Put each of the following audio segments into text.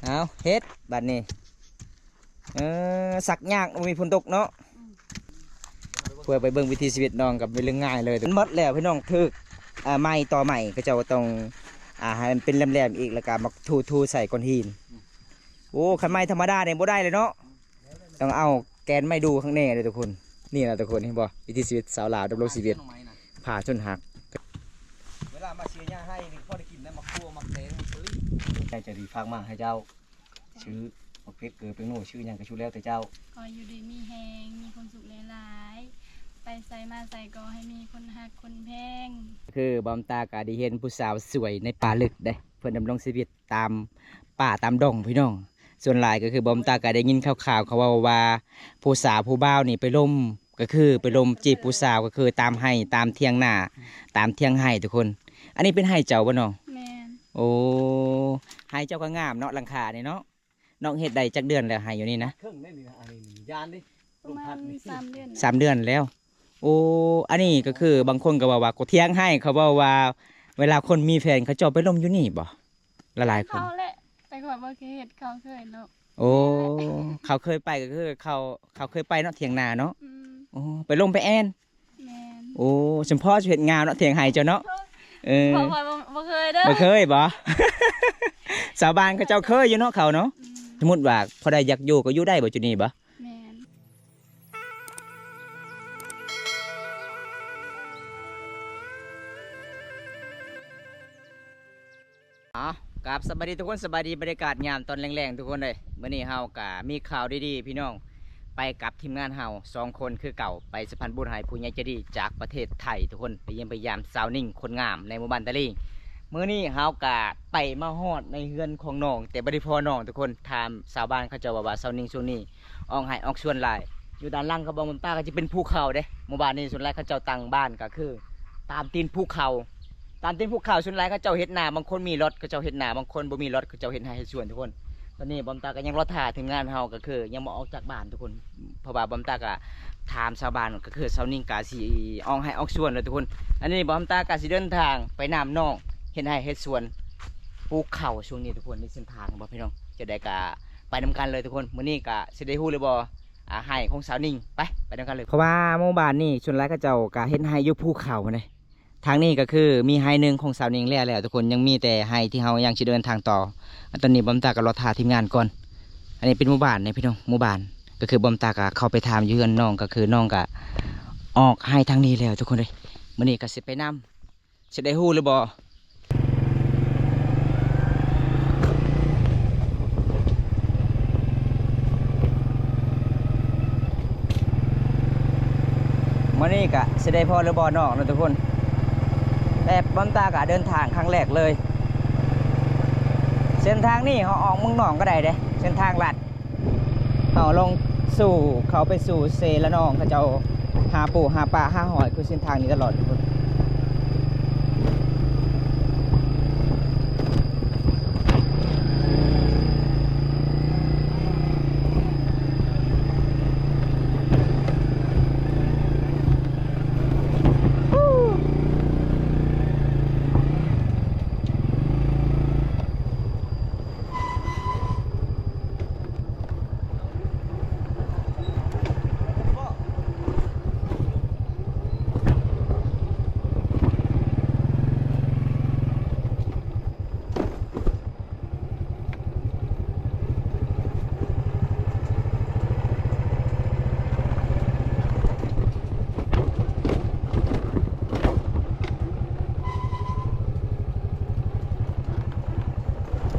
ເອົາເຮັດບາດນີ້ ເອີ ສັກຍາກ ບໍ່ມີຝົນຕົກເນາະ. ເພື່ອໄປເບິ່ງວິຖີຊີວິດນ້ອງກໍເປັນເລື່ອງງ່າຍເລີຍ. ມັນໝົດແລ້ວພີ່ນ້ອງ ຖືກ ອ່າ ໄມ້ຕໍ່ໄມ້ ເຂົາເຈົ້າກໍຕ້ອງ ອ່າ ໃຫ້ມັນເປັນແຫຼມໆອີກ ແລ້ວກໍມາທູໆໃສ່ກ້ອນຫີນ. ໂອ້ ຄັນໄມ້ທຳມະດານີ້ບໍ່ໄດ້ເລີຍເນາະ ຕ້ອງເອົາແກນໄມ້ດູຂ້າງແນ່ເດີທຸກຄົນ. ນີ້ລະທຸກຄົນ ເຫັນບໍ່ ວິຖີຊີວິດຊາວລາວດຳລົງຊີວິດ ຜ່າຊົນຮັກ. ເວລາມາເສຍຫຍ້າໃຫ້ນີ້ ພໍໄດ້ກິນນະ ໝາກຖົ່ວ ໝາກແຕງ ໝາກເປີ. ໃຈຈະດີຝາກມາໃຫ້ເຈົ້າ ຊື່ໝາກເຜັດ ເກີແປ້ງນົວ ຊື່ຫຍັງກໍສຸດແລ້ວແຕ່ເຈົ້າ. ຂໍຢູ່ດີມີແຮງ ມີຄວາມສຸກຫຼາຍໆ ໄປໃສມາໃສກໍໃຫ້ມີຄົນຮັກຄົນແພງ. ຄືບ່າວຕາກໍໄດ້ເຫັນຜູ້ສາວສວຍໃນປ່າເລິກເດ້ ເພິ່ນດຳລົງຊີວິດຕາມປ່າຕາມດົງພີ່ນ້ອງ. ສ່ວນຫຼາຍກໍຄືບ່າວຕາກໍໄດ້ຍິນຂ່າວໆ ເຂົາເວົ້າວ່າ ຜູ້ສາວຜູ້ບ່າວນີ້ໄປລົມ ກໍຄືໄປລົມຈີບຜູ້ສາວ ກໍຄືຕາມໄຮ່ຕາມຖຽງນາ ຕາມຖຽງໄຮ່ທຸກຄົນ. ອັນນີ້ເປັນໄຮ່ເຈົ້າບໍ່ນ້ອງ? ແມ່ນ. ໂອ້ ໄຮ່ເຈົ້າກໍງາມເນາະ ຫຼັງຄານີ້ເນາະ. ນ້ອງເຮັດໄດ້ຈັກເດືອນແລ້ວ ໄຮ່ຢູ່ນີ້ນະ? ເຄິ່ງໄດ້ນີ້ນະ ອັນນີ້ຢ້ານເດ້ ປະມານສາມເດືອນ ສາມເດືອນແລ້ວ. ໂອ້ ອັນນີ້ກໍຄືບາງຄົນກໍເວົ້າວ່າ ກໍຖຽງໄຮ່ ເຂົາເວົ້າວ່າ ເວລາຄົນມີແຟນເຂົາເຈົ້າໄປລົມຢູ່ນີ້ບໍ່? ຫຼາຍໆຄົນ ເຂົາແຫຼະ ແຕ່ຂ້ອຍບໍ່ເຄີຍເຮັດ ເຂົາເຄີຍເນາະ. ໂອ້ ເຂົາເຄີຍໄປ ກໍຄືເຂົາ ເຂົາເຄີຍໄປເນາະ ຖຽງນາເນາະ. ອືມ ໂອ້ ໄປລົມໄປແອ່ນ. ແມ່ນ. ໂອ້ ສົມພໍຊິເຮັດງາມເນາະ ຖຽງໄຮ່ເຈົ້າເນາະ. ເອີ ຂ້ອຍບໍ່ ບໍ່ເຄີຍເດີ ບໍ່ເຄີຍບໍ່? ຊາວບ້ານເຂົາເຈົ້າເຄີຍຢູ່ເນາະ ເຂົາເນາະ. ອືມ ສົມມຸດວ່າຜູ້ໃດຢາກຢູ່ກໍຢູ່ໄດ້ບໍ່ ຈຸດນີ້ບໍ່? ແມ່ນ. ເອົາ ກາບສະບາຍດີທຸກຄົນ ສະບາຍດີບັນຍາກາດຍາມຕອນແລງໆ ທຸກຄົນເອີຍ. ມື້ນີ້ເຮົາກະມີຂ່າວດີໆ ພີ່ນ້ອງ ໄປກັບທີມງານເຮົາສອງຄົນຄືເກົ່າ ໄປສະພານບຸນໃຫ້ຜູ້ໃຫຍ່ໃຈດີຈາກປະເທດໄທ ທຸກຄົນ ໄປຢ້ຽມໄປຢາມສາວນິງຄົນງາມໃນໝູ່ບ້ານຕາລີງ. ມື້ນີ້ເຮົາກະໄປມາຮອດໃນເຮືອນຂອງນ້ອງ ແຕ່ບໍ່ໄດ້ພໍ້ນ້ອງ ທຸກຄົນ. ຖາມຊາວບ້ານເຂົາເຈົ້າວ່າ ວ່າສາວນິງຊ່ວງນີ້ ອອກໄຮ່ອອກສວນຫຼາຍ. ຢູ່ດ້ານຫຼັງຂອງບ່າວຕາກໍຈະເປັນພູເຂົາເດ້. ໝູ່ບ້ານນີ້ສ່ວນຫຼາຍເຂົາເຈົ້າຕັ້ງບ້ານກໍຄືຕາມຕີນພູເຂົາ ຕາມຕີນພູເຂົາ. ສ່ວນຫຼາຍເຂົາເຈົ້າເຮັດນາ ບາງຄົນມີລົດເຂົາເຈົ້າເຮັດນາ ບາງຄົນບໍ່ມີລົດເຂົາເຈົ້າເຮັດໄຮ່ເຮັດສວນ ທຸກຄົນ. ຕອນນີ້ບ່າວຕາກໍຍັງລໍຖ້າທີມງານເຮົາ ກໍຄືຍັງບໍ່ອອກຈາກບ້ານ ທຸກຄົນ. ເພາະວ່າບ່າວຕາກໍຖາມຊາວບ້ານ ກໍຄືຊາວນິງກໍຊິອອກໄຮ່ອອກສວນແລ້ວ ທຸກຄົນ. ອັນນີ້ບ່າວຕາກໍຊິເດີນທາງໄປນຳນ້ອງເຮັດໄຮ່ເຮັດສວນ ປູກເຂົ້າຊ່ວງນີ້ ທຸກຄົນ. ນີ້ເສັ້ນທາງບໍ່ ພີ່ນ້ອງ ຈະໄດ້ກໍໄປນຳກັນເລີຍ ທຸກຄົນ. ມື້ນີ້ກໍຊິໄດ້ຮູ້ຫຼືບໍ່ ອ່າ ໄຮ່ຂອງສາວນິງ ໄປ ໄປນຳກັນເລີຍ. ເພາະວ່າໝູ່ບ້ານນີ້ສ່ວນຫຼາຍເຂົາເຈົ້າກະເຮັດໄຮ່ຢູ່ພູເຂົາເດ້. ທາງນີ້ກໍຄືມີໄຮ່ໜຶ່ງຂອງສາວນິງແລ້ວແລ້ວ ທຸກຄົນ ຍັງມີແຕ່ໄຮ່ທີ່ເຮົາຍັງຊິເດີນທາງຕໍ່. ອັນຕອນນີ້ບ່າວຕາກໍລໍຖ້າທີມງານກ່ອນ. ອັນນີ້ເປັນໝູ່ບ້ານເດ້ ພີ່ນ້ອງ ໝູ່ບ້ານ ກໍຄືບ່າວຕາກໍເຂົ້າໄປຖາມຢູ່ເຮືອນນ້ອງ ກໍຄືນ້ອງກໍອອກໄຮ່ທາງນີ້ແລ້ວ ທຸກຄົນເອີຍ. ມື້ນີ້ກໍຊິໄປນຳ ຊິໄດ້ຮູ້ຫຼືບໍ່? ມື້ນີ້ກະຊິໄດ້ພໍ້ຫຼືບໍ່ນ້ອງເນາະ ທຸກຄົນ. ແບບບ່າວຕາກະເດີນທາງຄັ້ງແລກເລີຍ. ເສັ້ນທາງນີ້ເຮົາອອກເມືອງນອກກໍໄດ້ເດ້ ເສັ້ນທາງລັດ. ເຮົາລົງສູ່ ເຂົ້າໄປສູ່ເຊລະນອງ ເຂົາເຈົ້າຫາປູຫາປາຫາຫອຍ ຄືເສັ້ນທາງນີ້ຕະຫຼອດ ທຸກຄົນ.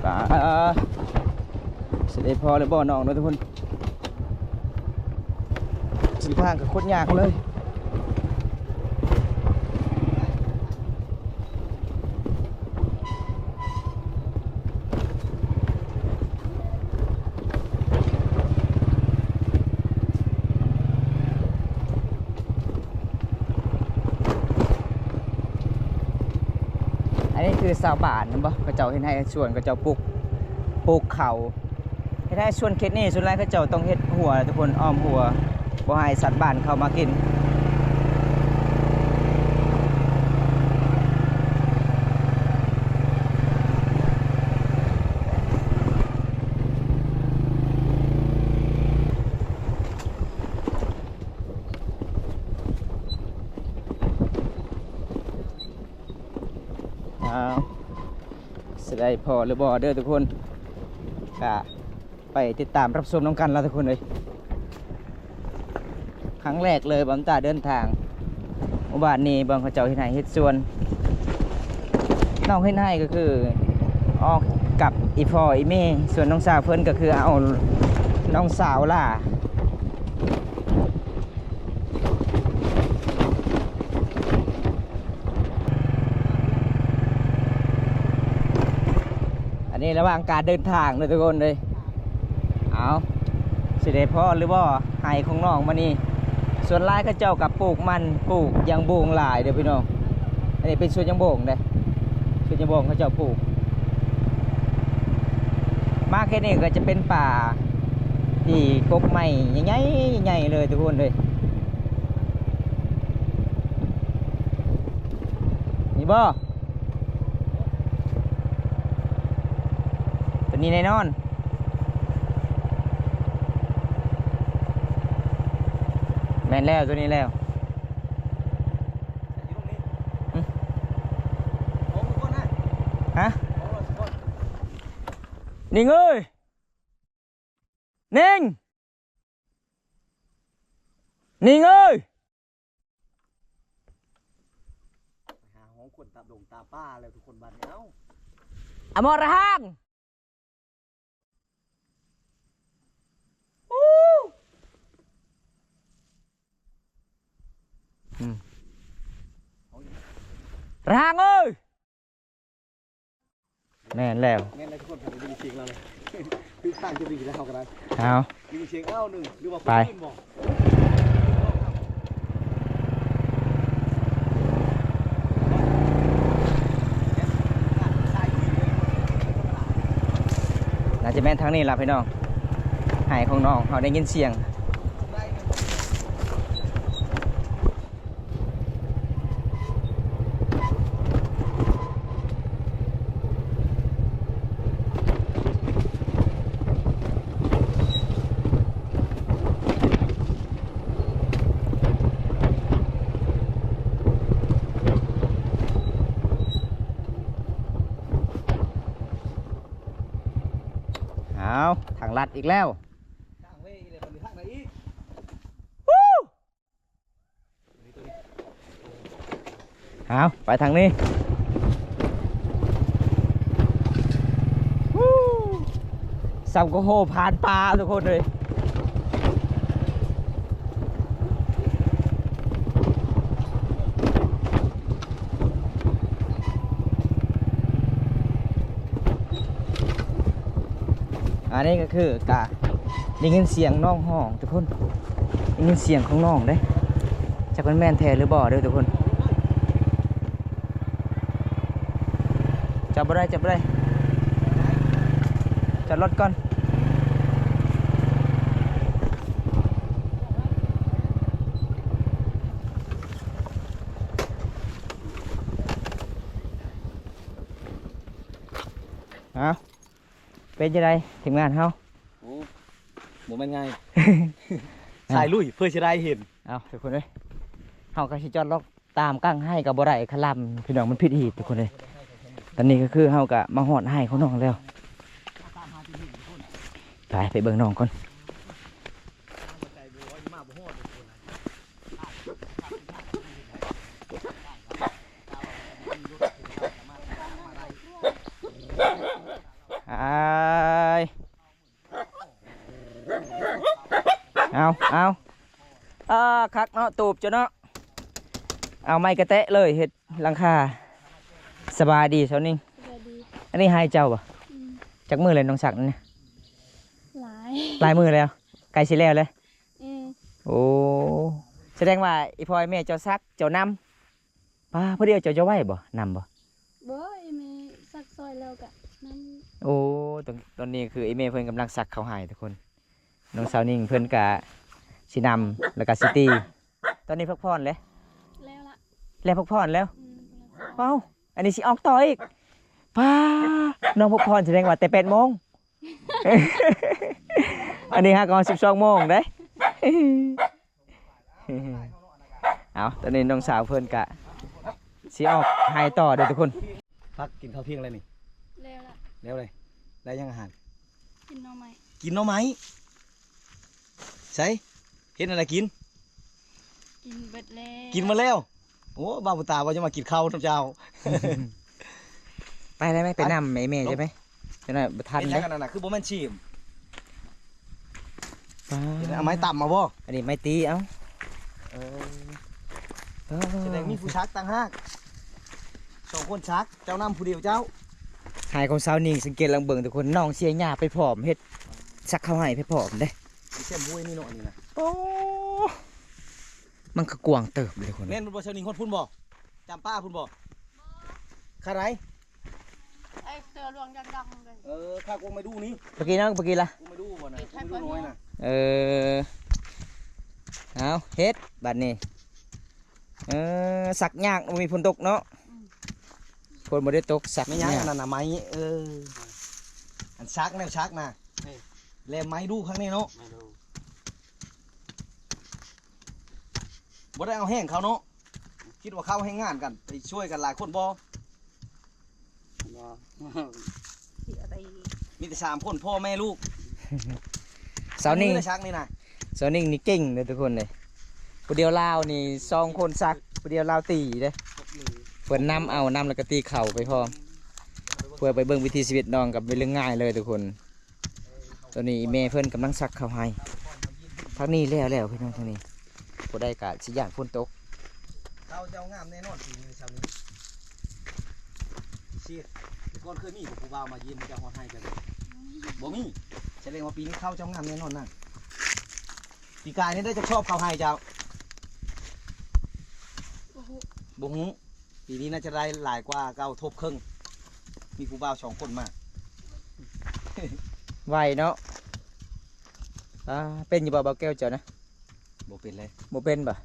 ປາ ຊິໄດ້ພໍ້ຫຼືບໍ່ນ້ອງເນາະ ທຸກຄົນ. ເສັ້ນທາງກໍໂຄດຍາກເລີຍ. ອັນນີ້ຄືຊາວບ້ານແມ່ນບໍ່? ເຂົາເຈົ້າເຮັດໄຮ່ເຮັດສວນ ເຂົາເຈົ້າປູກ ປູກເຂົ້າ. ເຮັດໄຮ່ສວນເຂດນີ້ ສ່ວນຫຼາຍເຂົາເຈົ້າຕ້ອງເຮັດຮົ້ວ ທຸກຄົນ ອ້ອມຮົ້ວ ບໍ່ໃຫ້ສັດບ້ານເຂົ້າມາກິນ. ຊິໄດ້ພໍຫຼືບໍ່ເດີທຸກຄົນ ກະໄປຕິດຕາມຮັບຊົມນຳກັນລະທຸກຄົນເອີຍ. ຄັ້ງແລກເລີຍບ່າວຕາເດີນທາງ ໝູ່ບ້ານນີ້ເບິ່ງເຂົາເຈົ້າເຮັດໄຮ່ເຮັດສວນ. ນ້ອງເຮັດໄຮ່ກໍຄືອອກກັບອີ່ພໍ່ອີ່ແມ່ ສ່ວນນ້ອງສາວເພິ່ນກໍຄືເອົານ້ອງສາວຫຼ້າ. ອັນນີ້ລະຫວ່າງການເດີນທາງເດີທຸກຄົນເອີຍ. ເອົາ ຊິໄດ້ພໍຫຼືບໍ່ ໄຮ່ຂອງນ້ອງມື້ນີ້. ສ່ວນຫຼາຍເຂົາເຈົ້າກໍປູກມັນ ປູກຢາງບົງຫຼາຍເດີພີ່ນ້ອງ. ອັນນີ້ເປັນສວນຢາງບົງເດ້ ສວນຢາງບົງເຂົາເຈົ້າປູກ. ມາເຂດນີ້ກໍຈະເປັນປ່າທີ່ກົກໄມ້ໃຫຍ່ໆ ໃຫຍ່ເລີຍທຸກຄົນເອີຍ. ນີ້ບໍ່? ຕົວນີ້ແນ່ນອນ. ແມ່ນແລ້ວ ຕົວນີ້ແລ້ວ. ຫຶ? ນິງເອີຍ! ນິງ! ນິງເອີຍ! ໄປຫາຮ້ອງຄົນຕາດົງຕາປ່າແລ້ວທຸກຄົນບາດນີ້. ເອົ້າ ອະໝໍລະຫັງ ອືມ ລະຫັງເອີຍ! ແມ່ນແລ້ວ ແມ່ນແລ້ວທຸກຄົນ ໄດ້ຍິນສຽງລາວເລີຍ ຄືຂ້າງຈະໄດ້ຍິນແລ້ວເຮົາກໍໄດ້. ເອົາ ໄດ້ຍິນສຽງ ເອົ້າ ໜຶ່ງ ຫຼືວ່າຄົນອື່ນບໍ່? ໜ້າຈະແມ່ນທາງນີ້ລະພີ່ນ້ອງ ໄຮ່ຂອງນ້ອງເຮົາໄດ້ຍິນສຽງ. ອ້າວ ທາງລັດອີກແລ້ວ. ເອົາ ໄປທາງນີ້ ຊຳກະໂຫຜ່ານປ່າທຸກຄົນເອີຍ. ອັນນີ້ກໍຄືກະໄດ້ຍິນສຽງນ້ອງຮ້ອງທຸກຄົນ ໄດ້ຍິນສຽງຂອງນ້ອງເດ້ ຈັກມັນແມ່ນແທ້ຫຼືບໍ່ເດີທຸກຄົນ. ຈັບບໍ່ໄດ້ ຈັບບໍ່ໄດ້ ຈອດລົດກ່ອນ. ເອົາ ເປັນຈັ່ງໃດທີມງານເຮົາ? ໂອ້ ບໍ່ແມ່ນງ່າຍ ສາຍລຸຍເພື່ອຊິໄດ້ເຫັນ. ເອົາ ທຸກຄົນເອີຍ ເຮົາກໍຊິຈອດລັອກຕາມກາງໄຮ່ກໍບໍ່ໄດ້ ຄະລຳ ພີ່ນ້ອງ ມັນຜິດຮີດທຸກຄົນເອີຍ. ຕອນນີ້ກໍຄືເຮົາກໍມາຮອດໄຮ່ຂອງນ້ອງແລ້ວ ໄປ ໄປເບິ່ງນ້ອງກ່ອນ. ອ້າຍ ເອົາ ເອົາ ເອີ ຄັກເນາະ ຕູບເຈົ້າເນາະ ເອົາໄມ້ກະແຕະເລີຍເຮັດຫຼັງຄາ. ສະບາຍດີສາວນິງ. ສະບາຍດີ. ອັນນີ້ໄຮ່ເຈົ້າບໍ່? ອືມ. ຈັກມື້ແລ້ວນ້ອງສັກນີ້? ຫຼາຍ ຫຼາຍມື້ແລ້ວ ໃກ້ຊິແລ້ວແລ້ວ. ເອີ ໂອ້ ສະແດງວ່າອີ່ພໍ່ອີ່ແມ່ເຈົ້າສັກເຈົ້ານຳ. ປ້າ ຜູ້ດຽວເຈົ້າຈະໄຫວບໍ່? ນຳບໍ່? ບໍ່ ອີ່ແມ່ສັກຊ່ອຍແລ້ວກະນຳ. ໂອ້ ຕອນ ຕອນນີ້ຄືອີ່ແມ່ເພິ່ນກຳລັງສັກເຂົ້າໃຫ້ທຸກຄົນ. ນ້ອງສາວນິງເພິ່ນກະຊິນຳ ແລ້ວກະຊິຕີ. ຕອນນີ້ພັກຜ່ອນເລີຍ? ແລ້ວລະ ແລ້ວພັກຜ່ອນແລ້ວ. ອືມ ເອົ້າ ອັນນີ້ຊິອອກຕໍ່ອີກ. ປ້າ ນ້ອງພັກຜ່ອນສະແດງວ່າແຕ່ແປດໂມງ. ອັນນີ້ຫາກໍສິບສອງໂມງເດ້. ເອົາ ຕອນນີ້ນ້ອງສາວເພິ່ນກະຊິອອກໄຮ່ຕໍ່ເດີທຸກຄົນ. ໄປ ພັກກິນເຂົ້າທ່ຽງແລ້ວນີ້? ແລ້ວລະ. ແລ້ວເລີຍ. ໄດ້ຫຍັງອາຫານ? ກິນໜໍ່ໄມ້. ກິນໜໍ່ໄມ້? ໃສ? ເຮັດແນວໃດກິນ? ກິນເບິດແລ້ວ. ກິນໝົດແລ້ວ? ໂອ້ ບ່າວບຸນຕາວ່າຈະມາກິນເຂົ້ານຳເຈົ້າ. ໄປໄດ້ໄໝ? ໄປນຳແມ່ ແມ່ໄດ້ໄໝ? ຈັກໜ້ອຍບໍ່ທັນເດ້. ເຮັດຫຍັງອັນນັ້ນນະ? ຄືບໍ່ແມ່ນຊີມ? ປາ ເອົາໄມ້ຕຳມາບໍ່? ອັນນີ້ໄມ້ຕີ ເອົາ. ເອີ ປາ ສະແດງມີຜູ້ຊັກຕ່າງຫາກ ສອງຄົນຊັກ ເຈົ້ານຳຜູ້ດຽວເຈົ້າ. ໄຮ່ຂອງສາວນິງ ສັງເກດລອງເບິ່ງທຸກຄົນ ນ້ອງເສຍຫຍ້າໄປພ້ອມ ເຮັດຊັກເຂົ້າໄຮ່ໄປພ້ອມເດ້. ແຊມຫ້ວຍນີ້ເນາະ ອັນນີ້ນະ. ໂອ້ ມັນກໍກວ້າງເຕີບເດ້ທຸກຄົນ. ແມ່ນບໍ່ ສາວນິງ? ຮອດພຸ້ນບໍ່? ຈຳປາພຸ້ນບໍ່? ຄາໄດ? ໄອ້ເສືອຫຼວງຍັງດັງເລີຍ. ເອີ ຄາກວງໄມ້ດູນີ້. ປະກີນະ ປະກີລະ. ກວງໄມ້ດູບໍ່ນະ? ກວງໄມ້ດູນ້ອຍນະ. ເອີ ເອົາເຮັດບາດນີ້. ເອີ ຊັກຍາກ ບໍ່ມີຝົນຕົກເນາະ. ອືມ ຝົນບໍ່ໄດ້ຕົກ ຊັກຍາກ. ແມ່ນຫຍັງອັນນັ້ນນະ? ໄມ້. ເອີ ອັນຊັກ ແນວຊັກນະ. ເອີ ແລມໄມ້ດູຂ້າງນີ້ເນາະ. ບໍ່ໄດ້ເອົາແຮງເຂົາເນາະ. ຄິດວ່າເຂົາແຮງງານກັນ ໄປຊ່ວຍກັນຫຼາຍຄົນບໍ່? ບໍ່ ມີແຕ່ສາມຄົນ ພໍ່ແມ່ລູກ. ສາວນິງ ສາວນິງນີ້ເກັ່ງເດ້ທຸກຄົນເດ້. ຜູ້ດຽວລາວນີ້ສອງຄົນຊັກ ຜູ້ດຽວລາວຕີເດ້. ເພິ່ນນຳເອົາ ນຳແລ້ວກໍຕີເຂົ້າໄປພ້ອມ. ເພື່ອໄປເບິ່ງວິຖີຊີວິດນ້ອງ ກໍເປັນເລື່ອງງ່າຍເລີຍທຸກຄົນ. ຕອນນີ້ອີ່ແມ່ເພິ່ນກຳລັງຊັກເຂົ້າໃຫ້. ທາງນີ້ແລ້ວແລ້ວພີ່ນ້ອງ ທາງນີ້. ຜູ້ໃດກະຊິຢ້ານຝົນຕົກ. ເຂົ້າເຈົ້າງາມແນ່ນອນປີນີ້ ຊາວນີ້. ຊິ ກ່ອນເຄີຍມີບໍ່ຜູ້ບ່າວມາຢ້ຽມເຈົ້າຮອດໄຮ່ເຈົ້າ? ບໍ່ມີ. ສະແດງວ່າປີນີ້ເຂົ້າເຈົ້າງາມແນ່ນອນນະ. ປີກາຍນີ້ໄດ້ຈັກຊອບເຂົ້າໄຮ່ເຈົ້າ? ບໍ່ຮູ້ ບໍ່ຮູ້. ປີນີ້ໜ້າຈະໄດ້ຫຼາຍກວ່າເກົ່າທົບເຄິ່ງ. ມີຜູ້ບ່າວສອງຄົນມາ. ໄວເນາະ. ອ່າ ເປັນຢູ່ບໍ່ ບ່າວແກ້ວເຈົ້ານະ? ບໍ່ເປັນເລີຍ. ບໍ່ເປັນບໍ່?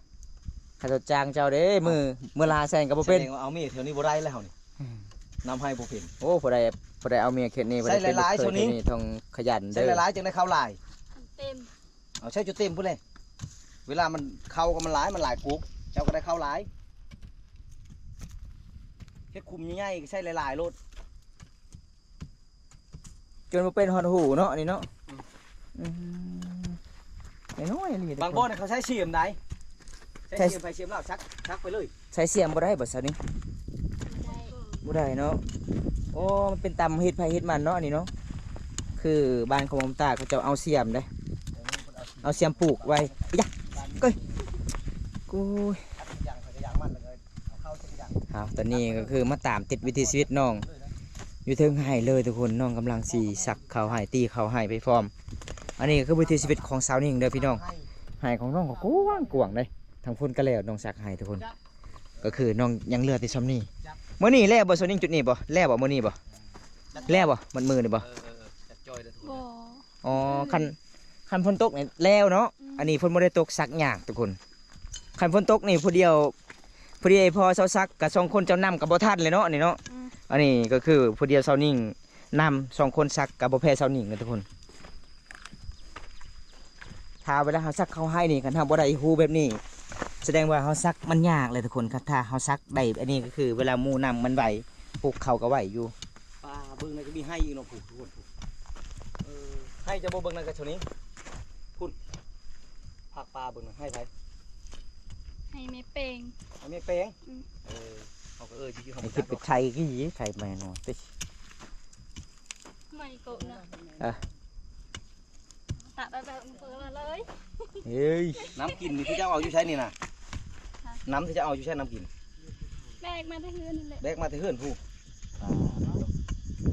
ຂ້າເຈົ້າຈ້າງເຈົ້າເດ້ ມື້ ມື້ລະຫ້າແສນກໍບໍ່ເປັນ. ສະແດງວ່າເອົາເມຍແຖວນີ້ບໍ່ໄດ້ແລ້ວເຮົານີ້. ອືມ ນຳໃຫ້ບໍ່ເປັນ. ໂອ້ ຜູ້ໃດ ຜູ້ໃດເອົາເມຍເຂດນີ້ ໃສ່ຫຼາຍໆ ຜູ້ໃດເປັນລູກເຂີຍແຖວນີ້ ຕ້ອງຂະຫຍັນເດີ. ໃສ່ຫຼາຍໆ ຈັ່ງໄດ້ເຂົ້າຫຼາຍ. ເຕັມ. ເອົາໃສ່ຈົນເຕັມພຸ້ນເລີຍ. ເວລາມັນເຂົ້າກໍມັນຫຼາຍ ມັນຫຼາຍກົກ ເຈົ້າກໍໄດ້ເຂົ້າຫຼາຍ. ເຮັດຂຸມໃຫຍ່ໆ ໃສ່ຫຼາຍໆໂລດ. ຈົນບໍ່ເປັນຮອດຫູເນາະ ອັນນີ້ເນາະ. ອືມ ອືມ ນ້ອຍໆອີ່ຫຼີ. ບາງບ່ອນເຂົາໃຊ້ສຽມໄດ໋ ໃຊ້ສຽມໃຜສຽມລາວ ຊັກ ຊັກໄປເລີຍ. ໃຊ້ສຽມບໍ່ໄດ້ບໍ່ຊາວນີ້? ບໍ່ໄດ້ ບໍ່ໄດ້ເນາະ. ໂອ້ ມັນເປັນຕາມຮີດໃຜຮີດມັນເນາະ ອັນນີ້ເນາະ. ຄືບ້ານຂອງໝອມຕາ ເຂົາເຈົ້າເອົາສຽມເດ້ ເອົາສຽມປູກໄວ້. ຍະ ເອີຍ ໂອ້ຍ. ເອົາ ຕອນນີ້ກໍຄືມາຕາມຕິດວິຖີຊີວິດນ້ອງຢູ່ເທິງໄຮ່ເລີຍທຸກຄົນ. ນ້ອງກຳລັງຊິຊັກເຂົ້າໄຮ່ ຕີເຂົ້າໄຮ່ໄປພ້ອມ. ອັນນີ້ກໍຄືວິຖີຊີວິດຂອງສາວນິງເດີພີ່ນ້ອງ. ໄຮ່ຂອງນ້ອງກໍກວ້າງໆເດ້ ທາງພຸ້ນກໍແລ້ວ ນ້ອງຊັກໄຮ່ທຸກຄົນ. ກໍຄືນ້ອງຍັງເຫຼືອແຕ່ຊ່ຳນີ້. ມື້ນີ້ແລ້ວບໍ່ ສາວນິງ ຈຸດນີ້ບໍ່? ແລ້ວບໍ່ມື້ນີ້ບໍ່? ແລ້ວບໍ່ ມັນມື້ນີ້ບໍ່? ບໍ່. ອໍ ຄັນ ຄັນຝົນຕົກນີ້ແລ້ວເນາະ. ອືມ ອັນນີ້ຝົນບໍ່ໄດ້ຕົກ ຊັກຍາກທຸກຄົນ. ຄັນຝົນຕົກນີ້ຜູ້ດຽວ ຜູ້ດຽວພໍເຊົາຊັກ ກະສອງຄົນເຈົ້ານຳກໍບໍ່ທັນເລີຍເນາະ ອັນນີ້ເນາະ. ອືມ ອັນນີ້ກໍຄືຜູ້ດຽວສາວນິງນຳ ສອງຄົນຊັກກໍບໍ່ແພ້ສາວນິງນະທຸກຄົນ. ຖ້າເວລາເຮົາຊັກເຂົ້າໄຮ່ນີ້ ຄັນເຮົາບໍ່ໄດ້ຮູ້ແບບນີ້ ສະແດງວ່າເຮົາຊັກມັນຍາກເລີຍທຸກຄົນ. ຄັນຖ້າເຮົາຊັກໄດ້ ອັນນີ້ກໍຄືເວລາໝູ່ນຳມັນໄວ ປູກເຂົ້າກໍໄວຢູ່. ປາເບິ່ງນັ້ນກໍມີໄຮ່ອີກເນາະ ຜູ້ ທຸກຄົນ. ເອີ ໄຮ່ເຈົ້າບໍ່ເບິ່ງນັ້ນກໍເທົ່ານີ້ ພຸ້ນ. ພາກປາເບິ່ງນັ້ນ ໄຮ່ໃຜ? ໄຮ່ແມ່ແປງ. ໄຮ່ແມ່ແປງ? ອືມ ເອີ ເຮົາກໍເອີຍຢູ່ ໃຫ້ຄິດໄປໄທກີ້ ໄທແມ່ນບໍ່ຕິ ໄມ້ໂກະນະ. ເອີ ຕະໄປແບບເພິ່ນເລີຍ. ເອີຍ ນ້ຳກິນນີ້ເຈົ້າເອົາຢູ່ໃສນີ້ນະ? ຮະ ນ້ຳທີ່ເຈົ້າເອົາຢູ່ໃສ ນ້ຳກິນ? ແບກມາແຕ່ເຮືອນນັ້ນແຫຼະ. ແບກມາແຕ່ເຮືອນພຸ້ນ.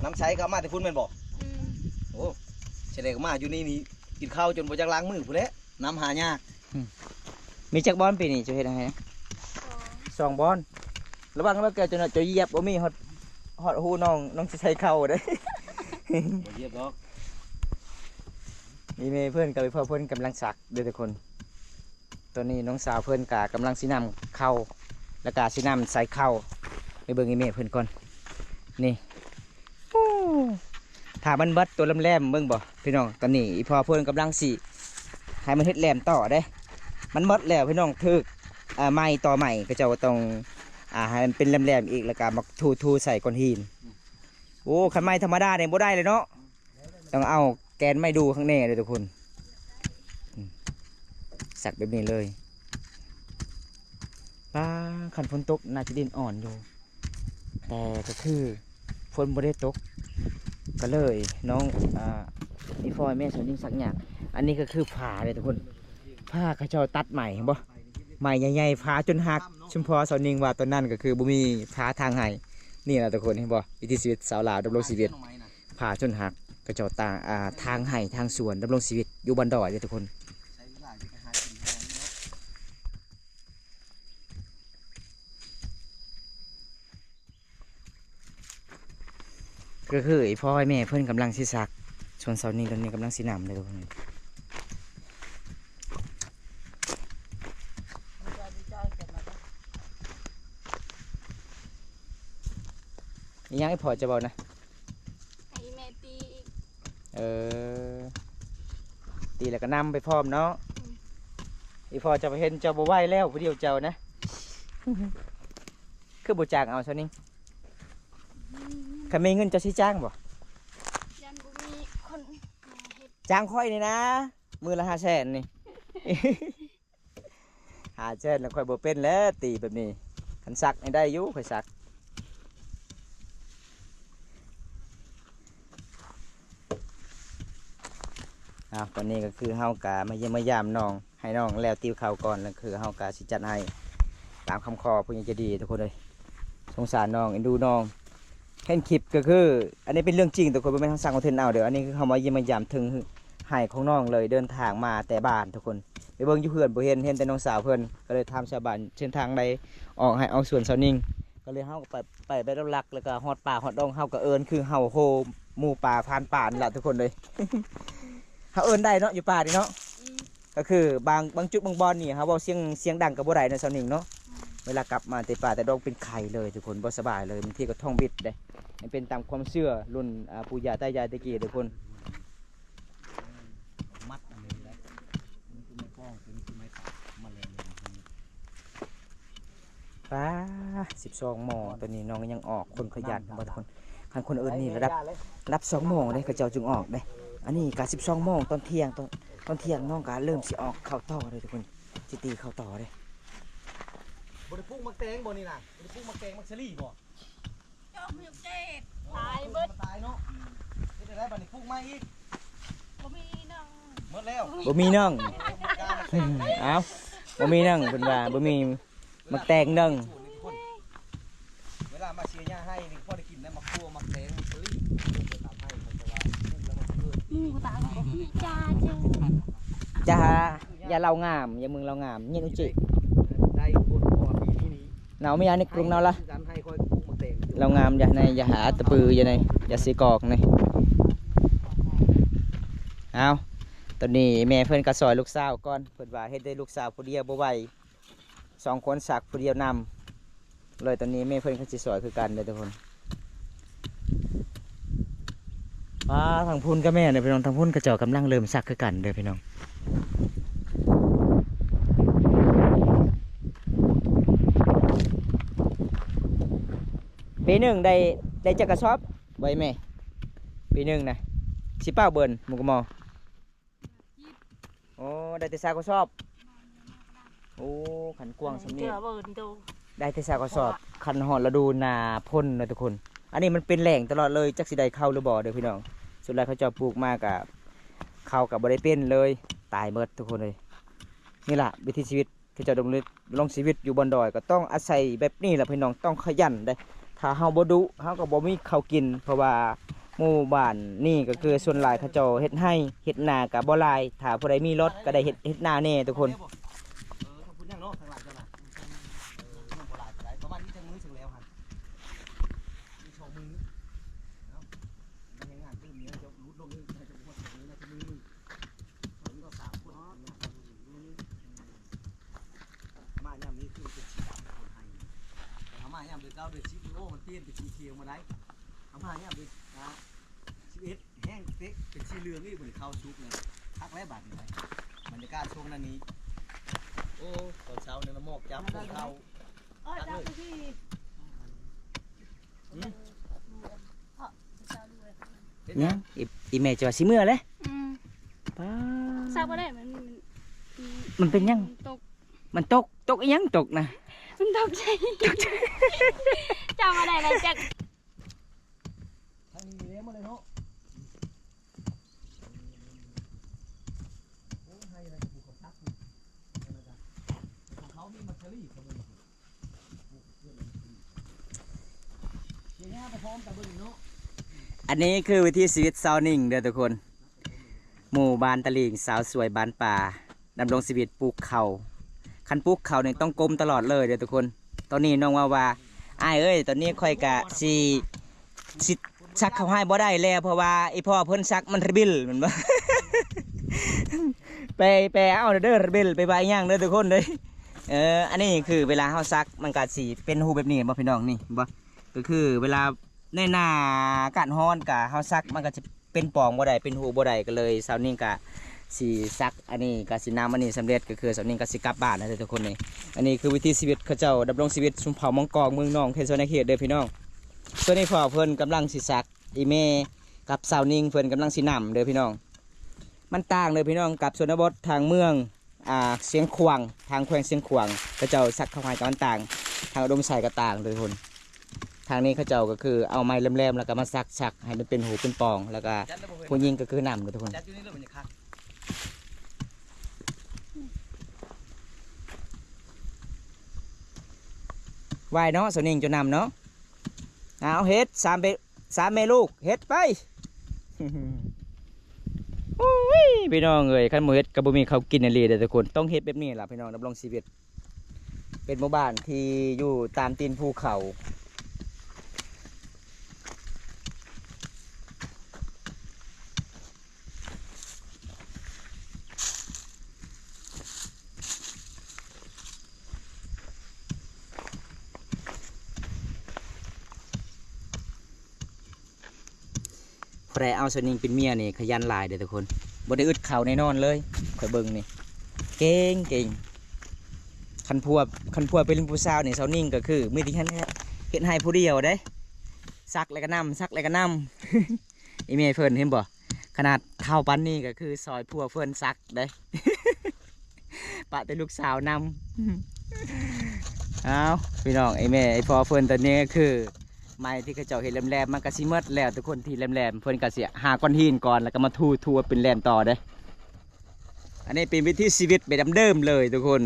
ນ້ຳໃສກໍເອົາມາແຕ່ພຸ້ນແມ່ນບໍ່? ອືມ ໂອ້ ສະແດງມາຢູ່ນີ້ນີ້ ກິນເຂົ້າຈົນບໍ່ຈັກລ້າງມືພຸ້ນແຫຼະ. ນ້ຳຫາຍາກ. ອືມ ມີຈັກບ່ອນປີນີ້ເຈົ້າເຮັດໃຫ້? ສອງ ສອງບ່ອນ. ລະວັງເດີແກ້ວ ເຈົ້າ ເຈົ້າຢຽບບໍ່ມີຮອດ ຮອດຫູນ້ອງ ນ້ອງຊິໃສ່ເຂົ້າເດ້. ບໍ່ຢຽບດອກ. ອີ່ແມ່ເພິ່ນກັບອີ່ພໍ່ເພິ່ນກຳລັງຊັກເດີທຸກຄົນ. ຕອນນີ້ນ້ອງສາວເພິ່ນກະກຳລັງຊິນຳເຂົ້າ ແລ້ວກະຊິນຳໃສ່ເຂົ້າ. ໄປເບິ່ງອີ່ແມ່ເພິ່ນກ່ອນ ນີ້. ໂອ້ ຖ້າມັນເບິດໂຕແຫຼມໆ ເບິ່ງບໍ່ພີ່ນ້ອງ. ຕອນນີ້ອີ່ພໍ່ເພິ່ນກຳລັງຊິໃຫ້ມັນເຮັດແຫຼມຕໍ່ເດ້. ມັນເບິດແລ້ວພີ່ນ້ອງ ຖືກ ເອີ ໄມ້ຕໍ່ໄມ້ ເຂົາເຈົ້າຕ້ອງ ອ່າ ໃຫ້ມັນເປັນແຫຼມໆອີກ ແລ້ວກະມາທູໆໃສ່ກ້ອນຫີນ. ໂອ້ ຄັນໄມ້ທຳມະດານີ້ບໍ່ໄດ້ເລີຍເນາະ ຕ້ອງເອົາແກນໄມ້ດູຂ້າງແນ່ເດີທຸກຄົນ. ອືມ ສັກແບບນີ້ເລີຍ. ປ້າ ຄັນຝົນຕົກໜ້າຈະດິນອ່ອນຢູ່ ແຕ່ກໍຄືຝົນບໍ່ໄດ້ຕົກ ກໍເລີຍນ້ອງ ອ່າ ອີ່ພໍ່ແມ່ສາວຍິງສັກຍາກ. ອັນນີ້ກໍຄືຝາເດ້ທຸກຄົນ ຝາເຂົາເຈົ້າຕັດໃໝ່ ເຫັນບໍ່? ໄມ້ໃຫຍ່ໆ ຝາຈົນຫັກ. ຊຸມພໍ່ສາວນິງວ່າຕອນນັ້ນກໍຄືບໍ່ມີຝາທາງໃຫ້. ນີ້ລະທຸກຄົນ ເຫັນບໍ່? ວິຖີຊີວິດຊາວລາວດຳລົງຊີວິດ ຝາຈົນຫັກ. ເຂົາເຈົ້າຕາ ອ່າ ທາງໄຮ່ທາງສວນດຳລົງຊີວິດຢູ່ບ້ານດອຍເດ້ທຸກຄົນ. ກໍຄືອີ່ພໍ່ອີ່ແມ່ເພິ່ນກຳລັງຊິສັກ ສ່ວນສາວນິງຕອນນີ້ກຳລັງຊິນຳເດ້ທຸກຄົນ. ອີຫຍັງອີ່ພໍ່ຈະເວົ້ານະ? ໃຫ້ແມ່ຕີອີກ. ເອີ ຕີແລ້ວກໍນຳໄປພ້ອມເນາະ. ອືມ ອີ່ພໍ່ເຈົ້າເຫັນເຈົ້າບໍ່ໄຫວແລ້ວ ຜູ້ດຽວເຈົ້ານະ. ຄືບໍ່ຈ້າງເອົາຊະນີ້? ອືມ ຄັນມີເງິນເຈົ້າຊິຈ້າງບໍ່? ຢ້ານບໍ່ມີຄົນເຮັດ. ຈ້າງຂ້ອຍນີ້ນະ ມື້ລະຫ້າແສນນີ້. ຫ້າແສນແລ້ວຂ້ອຍບໍ່ເປັນແລ້ວ ຕີແບບນີ້. ຄັນສັກນີ້ໄດ້ຢູ່ ຂ້ອຍສັກ. ເອົາ ຕອນນີ້ກໍຄືເຮົາກະມາຢ້ຽມມາຢາມນ້ອງ ໃຫ້ນ້ອງແລ້ວຕິວເຂົ້າກ່ອນ ແລ້ວຄືເຮົາກະຊິຈັດໃຫ້ຕາມຄຳຂໍຜູ້ໃຫຍ່ໃຈດີທຸກຄົນເອີຍ. ສົງສານນ້ອງ ເອັນດູນ້ອງ. ເຫັນຄລິບກໍຄື ອັນນີ້ເປັນເລື່ອງຈິງທຸກຄົນ ບໍ່ແມ່ນເຮົາສ້າງຄອນເທັນເອົາເດີ້. ອັນນີ້ຄືເຮົາມາຢ້ຽມມາຢາມເຖິງໄຮ່ຂອງນ້ອງເລີຍ ເດີນທາງມາແຕ່ບ້ານທຸກຄົນ. ໄປເບິ່ງຢູ່ເຮືອນບໍ່ເຫັນ ເຫັນແຕ່ນ້ອງສາວເພິ່ນ ກໍເລີຍຖາມຊາວບ້ານເສັ້ນທາງໃດອອກໃຫ້ອອກສວນສາວນິງ. ກໍເລີຍເຮົາກໍໄປ ໄປແບບຫຼັກໆ ແລ້ວກໍຮອດປ່າຮອດດອງ ເຮົາກໍເອີ້ນຄືເຮົາໂຮໝູປ່າຜ່ານປ່ານີ້ລະທຸກຄົນເອີຍ. ເຮົາເອີ້ນໄດ້ເນາະ ຢູ່ປ່ານີ້ເນາະ. ອືມ ກໍຄືບາງ ບາງຈຸດບາງບ່ອນນີ້ ເຮົາເວົ້າສຽງ ສຽງດັງກໍບໍ່ໄດ້ເນາະ ສາວນິງເນາະ. ອືມ ເວລາກັບມາແຕ່ປ່າແຕ່ດອງເປັນໄຂ້ເລີຍທຸກຄົນ ບໍ່ສະບາຍເລີຍ ບາງທີກໍທ້ອງບິດເດ້. ມັນເປັນຕາມຄວາມເຊື່ອລຸ້ນ ອ່າ ປູ່ຍ່າຕາຍາຍແຕ່ກີ້ທຸກຄົນ. ປ້າ ສິບສອງໝໍ້ ຕອນນີ້ນ້ອງຍັງອອກ ຄົນຂະຫຍັນບໍ່ທຸກຄົນ. ຄັນຄົນອື່ນນີ້ລະດັບ ລະດັບສອງໝໍ້ເດ້ ເຂົາເຈົ້າຈຶ່ງອອກເດ້. ອັນນີ້ກະສິບສອງໝໍ້ ຕອນທ່ຽງ ຕອນ ຕອນທ່ຽງນ້ອງກະເລີ່ມຊິອອກເຂົ້າຕໍ່ເດ້ທຸກຄົນ ຊິຕີເຂົ້າຕໍ່ເດ້. ບໍ່ໄດ້ປູກໝາກແຕງບໍ່ນີ້ນະ? ບໍ່ໄດ້ປູກໝາກແຕງ ໝາກສາລີບໍ່? ເຈາະໝາກເຈັດ ຕາຍເບິດ ມັນຕາຍເນາະ. ເຮັດຈັ່ງໃດບັດນີ້ ປູກໃໝ່ອີກ? ບໍ່ມີໜຶ່ງ ໝົດແລ້ວ ບໍ່ມີໜຶ່ງ. ເອົ້າ ບໍ່ມີໜຶ່ງ ເພິ່ນວ່າບໍ່ມີໝາກແຕງໜຶ່ງ. ເວລາມາເສຍຫຍ້າໃຫ້ນີ້ ພໍໄດ້ກິນນະ ໝາກຖົ່ວ ໝາກແຕງ ໝາກສາລີ ຕາມໃຫ້ ແຕ່ວ່າປູກແລ້ວມັນເກີດ ໝູ່ຕາຍ ຢ່າ ຢ່າ ຢ່າເລົ່າງາມ ຢ່າເບິ່ງເລົ່າງາມ ຍິນອຸຈິ ໄດ້ຄົນ ເພາະວ່າປີນີ້ນີ້ ເນົາມີອັນນີ້ ປຸງເນົາລະ ເອົາງາມ ຢ່າໃນ ຢ່າຫາຕະປື ຢ່າໃນ ຢ່າຊິກອກໃນ. ເອົາ ຕອນນີ້ແມ່ເພິ່ນກໍຊ່ອຍລູກສາວກ່ອນ ເພິ່ນວ່າເຮັດໄດ້ລູກສາວຜູ້ດຽວບໍ່ໄຫວ ສອງຄົນສັກຜູ້ດຽວນຳເລີຍ. ຕອນນີ້ແມ່ເພິ່ນກໍຊິຊ່ອຍຄືກັນເດີທຸກຄົນ. ປ້າ ທາງພຸ້ນກໍແມ່ນເດີພີ່ນ້ອງ ທາງພຸ້ນເຂົາເຈົ້າກຳລັງເລີ່ມສັກຄືກັນເດີພີ່ນ້ອງ. ປີໜຶ່ງໄດ້ ໄດ້ຈັກກະສອບໄວ້ແມ່? ປີໜຶ່ງນະ ຊິເປົ້າເບິ່ນໝູ່ກະມໍ? ໂອ້ ໄດ້ແຕ່ຊາວກະສອບ. ໂອ້ ຄັນກວ້າງສ່ຳນີ້ ເທື່ອເບິ່ນໂຕ ໄດ້ແຕ່ຊາວກະສອບ. ຄັນຮອດລະດູໜ້າຝົນນະທຸກຄົນ ອັນນີ້ມັນເປັນແລ້ງຕະຫຼອດເລີຍ ຈັກຊິໄດ້ເຂົ້າຫຼືບໍ່ເດີພີ່ນ້ອງ. ສ່ວນຫຼາຍເຂົາເຈົ້າປູກມາກະ ເຂົ້າກະບໍ່ໄດ້ເປັນເລີຍ ຕາຍໝົດທຸກຄົນເອີຍ. ນີ້ລະວິຖີຊີວິດ ເຂົາເຈົ້າດຳລົງ ດຳລົງຊີວິດຢູ່ບ່ອນດອຍ ກໍຕ້ອງອາໄສແບບນີ້ລະພີ່ນ້ອງ ຕ້ອງຂະຫຍັນເດ້. ຖ້າເຮົາບໍ່ດຸ ເຮົາກໍບໍ່ມີເຂົ້າກິນ ເພາະວ່າໝູ່ບ້ານນີ້ກໍຄືສ່ວນຫຼາຍເຂົາເຈົ້າເຮັດໄຮ່ເຮັດນາກໍບໍ່ຫຼາຍ. ຖ້າຜູ້ໃດມີລົດກໍໄດ້ເຮັດ ເຮັດນາແດ່ທຸກຄົນ. ເອີ ທາງພຸ້ນຍັງເນາະ ທາງຫຼັງເຈົ້ານະ ເອີ ຍັງບໍ່ຫຼາຍປານໃດ ປະມານນີ້ຈັກມື້ເຊິ່ງແລ້ວຫັ້ນ ມີສອງມື້ເນາະ. ແຮງງານຕື່ມນີ້ຈະຫຼຸດລົງອີກ ໜ້າຈະບໍ່ຮອດສອງມື້ ໜ້າຈະມື້ໜຶ່ງ ສອງ ຕໍ່ສາມຄົນ ມາຍາມນີ້ຄືເປັນສີດຳຄົນໄທ. ເຮົາມາຍາມເດືອນເກົ້າເດືອນສິບ ໂອ້ ມັນປ່ຽນເປັນສີຂຽວມາໄດ໋. ເຮົາມາຍາມເດືອນ ອ່າ ສິບເອັດ ແຫ້ງເຕະ ເປັນສີເຫຼືອງອີກ. ບັດນີ້ເຂົ້າສຸກແລ້ວ ຄັກແລ້ວບັດນີ້ ບັນຍາກາດຊ່ວງນັ້ນນີ້. ໂອ້ ຕອນເຊົ້ານີ້ນະ ໝອກຈັບພວກເຮົາ ເອີ ຈັບ ຄັກເລີຍ. ອືມ ເພາະ ຍັງ ອີ ອີແມ່ຈະວ່າຊິເມືອແຫຼະ. ອືມ ປ້າ ຊັກບໍ່ໄດ້ ມັນ ມັນ ມັນເປັນຫຍັງ? ມັນຕົກ ມັນຕົກ ຕົກອີ່ຫຍັງຕົກນະ? ມັນຕົກໃສ່ ຈຳບໍ່ໄດ້ແລ້ວຈັກ. ທາງນີ້ແລ້ວໝົດເລີຍເນາະ. ໂອ້ ໃຫ້ລະກະປູກເຂົ້າສັກ ຂອງເຂົາມີມັກສາລີເຂົາເບິ່ງ. ອັນນີ້ຄືວິຖີຊີວິດຊາວນິງເດີທຸກຄົນ ໝູ່ບ້ານຕະລິງ ສາວສວຍບ້ານປ່າ ດຳລົງຊີວິດປູກເຂົ້າ. ຄັນປູກເຂົ້ານີ້ຕ້ອງກົ້ມຕະຫຼອດເລີຍເດີທຸກຄົນ. ຕອນນີ້ນ້ອງເວົ້າວ່າ ອ້າຍເອີຍ ຕອນນີ້ຂ້ອຍກະຊິ ຊິສັກເຂົ້າໃຫ້ບໍ່ໄດ້ແລ້ວ ເພາະວ່າອີພໍ່ເພິ່ນສັກມັນລະບິລ ແມ່ນບໍ່? ແປ ແປເອົາເດີ ລະບິລ ແປວ່າອີ່ຫຍັງເດີທຸກຄົນເດີ. ເອີ ອັນນີ້ຄືເວລາເຮົາສັກ ມັນກະຊິເປັນຮູບແບບນີ້ ເຫັນບໍ່ພີ່ນ້ອງ? ນີ້ ເຫັນບໍ່? ກໍຄືເວລາໃນໜ້າອາກາດຮ້ອນກະເຮົາສັກ ມັນກະຈະເປັນປອງບໍ່ໄດ້ ເປັນຮູບໍ່ໄດ້ ກໍເລີຍຊາວນິງກະຊິສັກ ອັນນີ້ກະຊິນຳ ອັນນີ້ສຳເລັດ ກໍຄືຊາວນິງກະຊິກັບບ້ານແລ້ວເດີທຸກຄົນ. ນີ້ ອັນນີ້ຄືວິຖີຊີວິດເຂົາເຈົ້າ ດຳລົງຊີວິດຊົນເຜົ່າມົ້ງກອງ ເມືອງໜອງ ແຂວງສະຫວັນນະເຂດເດີພີ່ນ້ອງ. ສ່ວນອີພໍ່ເພິ່ນກຳລັງຊິສັກ ອີແມ່ກັບຊາວນິງເພິ່ນກຳລັງຊິນຳເດີພີ່ນ້ອງ. ມັນຕ່າງເດີພີ່ນ້ອງ ກັບຊົນນະບົດທາງເມືອງ ອ່າ ຊຽງຂວາງ ທາງແຂວງຊຽງຂວາງ ເຂົາເຈົ້າສັກເຂົ້າໃຫ້ກັບມັນຕ່າງ ທາງອຸດົມໄຊກໍຕ່າງເດີທຸກຄົນ. ທາງນີ້ເຂົາເຈົ້າກໍຄືເອົາໄມ້ແຫຼມໆ ແລ້ວກໍມາສັກໆ ໃຫ້ມັນເປັນຮູເປັນປອງ ແລ້ວກໍຜູ້ຍິງກໍຄືນຳເດີທຸກຄົນ. ໄວເນາະ ສາວນິງເຈົ້ານຳເນາະ. ເອົາເຮັດ ສາມເປັນ ສາມແມ່ລູກ ເຮັດໄປ. ໂອ້ຍ ພີ່ນ້ອງເອີຍ ຄັນບໍ່ເຮັດກໍບໍ່ມີເຂົ້າກິນອີ່ຫຼີເດ້ທຸກຄົນ. ຕ້ອງເຮັດແບບນີ້ລະພີ່ນ້ອງ ດຳລົງຊີວິດ. ເປັນໝູ່ບ້ານທີ່ຢູ່ຕາມຕີນພູເຂົາ. ຜູ້ໃດເອົາສາວນິງເປັນເມຍນີ້ຂະຫຍັນຫຼາຍເດີທຸກຄົນ ບໍ່ໄດ້ອຶດເຂົ້າແນ່ນອນເລີຍ. ຂ້ອຍເບິ່ງນີ້ ເກັ່ງໆ. ຄັນຜົວ ຄັນຜົວເປັນຜູ້ສາວນີ້ ສາວນິງກໍຄືມີແຕ່ເຮັດ ເຮັດໃຫ້ຜູ້ດຽວເດ້ ສັກແລ້ວກໍນຳ ສັກແລ້ວກໍນຳ. ອີແມ່ເພິ່ນເຫັນບໍ່ ຂະໜາດເຖົ້າປານນີ້ກໍຄືຊ່ອຍຜົວເພິ່ນສັກເດ້ ປະແຕ່ລູກສາວນຳ. ເອົາ ພີ່ນ້ອງ ອີແມ່ ອີພໍ່ເພິ່ນ ຕອນນີ້ກໍຄືໄມ້ທີ່ເຂົາເຈົ້າເຮັດແຫຼມໆ ມັນກໍຊິໝົດແລ້ວທຸກຄົນ. ທີ່ແຫຼມໆ ເພິ່ນກໍຊິຫາກ້ອນຫີນກ່ອນ ແລ້ວກໍມາຖູໆ ເປັນແຫຼມຕໍ່ເດ້. ອັນນີ້ເປັນວິຖີຊີວິດແບບເດີມເລີຍທຸກຄົນ.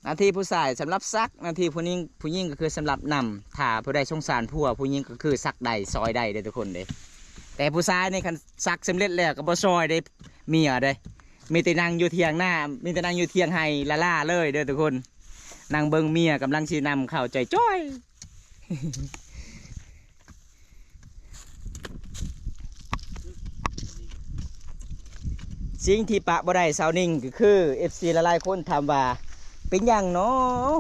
ໜ້າທີ່ຜູ້ຊາຍສຳລັບສັກ ໜ້າທີ່ຜູ້ຍິງ ຜູ້ຍິງກໍຄືສຳລັບນຳ. ຖ້າຜູ້ໃດສົງສານຜົວ ຜູ້ຍິງກໍຄືສັກໄດ້ ຊ່ອຍໄດ້ເດ້ທຸກຄົນເດ້. ແຕ່ຜູ້ຊາຍນີ້ຄັນສັກສຳເລັດແລ້ວກໍບໍ່ຊ່ອຍເດ້ ເມຍເດ້ ມີແຕ່ນັ່ງຢູ່ຖຽງນາ ມີແຕ່ນັ່ງຢູ່ຖຽງໄຮ່ລ້າໆ ເລີຍເດ້ທຸກຄົນ. ນັ່ງເບິ່ງເມຍກຳລັງຊິນຳເຂົ້າຈ່ອຍໆ. ສິ່ງທີ່ປະບໍ່ໄດ້ສາວນິງກໍຄື ເອັຟຊີ ຫຼາຍໆຄົນຖາມວ່າ ເປັນຫຍັງເນາ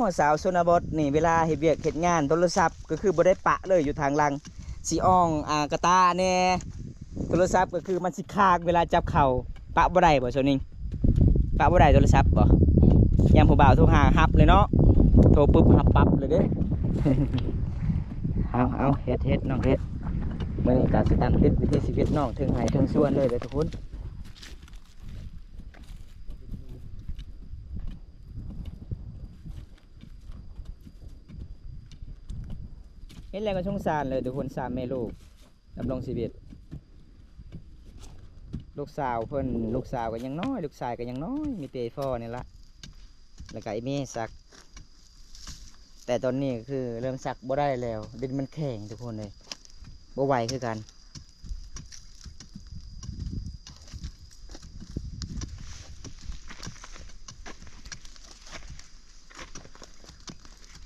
ະສາວຊົນນະບົດນີ້ ເວລາເຮັດວຽກເຮັດງານ ໂທລະສັບກໍຄືບໍ່ໄດ້ປະເລີຍ ຢູ່ທາງຫຼັງ ຊິອ່ອງ ອາ ກະຕາແດ່ ໂທລະສັບກໍຄືມັນຊິຄ້າງເວລາຈັບເຂົ້າ. ປະບໍ່ໄດ້ບໍ່ສາວນິງ? ປະບໍ່ໄດ້ໂທລະສັບບໍ່? ຍາມຜູ້ບ່າວໂທຫາຮັບເລີຍເນາະ ໂທປຶບຮັບປັບເລີຍເດ້. ເອົາ ເອົາ ເຮັດ ເຮັດ ນ້ອງເຮັດ. ມື້ນີ້ກໍຊິຕາມຕິດວິຖີຊີວິດນ້ອງ ເທິງໄຮ່ເທິງສວນເລີຍເດີທຸກຄົນ. ເຫັນແລ້ວກໍສົງສານເລີຍທຸກຄົນ ສາມແມ່ລູກ ດຳລົງຊີວິດ. ລູກສາວເພິ່ນ ລູກສາວກໍຍັງນ້ອຍ ລູກຊາຍກໍຍັງນ້ອຍ ມີແຕ່ພໍ່ນີ້ລະ ແລ້ວກໍອີ່ແມ່ສັກ. ແຕ່ຕອນນີ້ກໍຄືເລີ່ມສັກບໍ່ໄດ້ແລ້ວ ດິນມັນແຂງທຸກຄົນເອີຍ ບໍ່ໄຫວຄືກັນ.